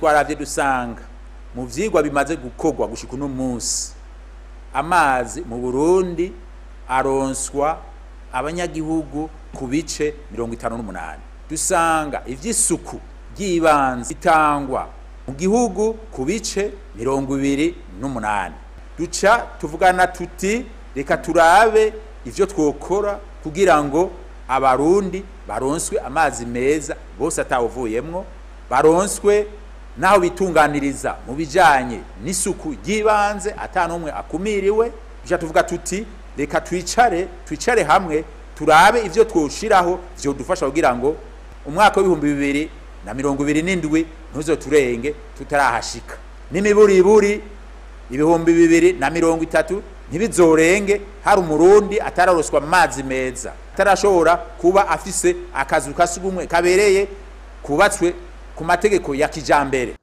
Twaravye dusanga mu vyigwa bimaze gukorwa gushika uno munsi, amazi mu Burundi aronswa abanyagihugu ku bice 58. Dusanga ivy'isuku ry'ibanze bitangwa mu gihugu ku bice 28. Duca tuvugana tuti reka turabe ivyo twokora kugira ngo abarundi baronswe amazi meza bose atawuvuyemwo, baronswe naho bitunganiriza mu bijanye n'isuku ry'ibanze atanumwe akumiriwe. Duca tuvuga tuti reka twicare hamwe turabe ivyo twoshiraho vyodufasha kugira ngo umwaka w'ibihumbi bibiri na mirongo ibiri n'indwi ntuzoturenge tutarahashika, n'imiburiburi 2030 ntibizorenge hari umurundi atararoswa amazi meza, atarashobora kuba afise akazu kasugumwe kabereye kubatswe ku mategeko ya kijambere.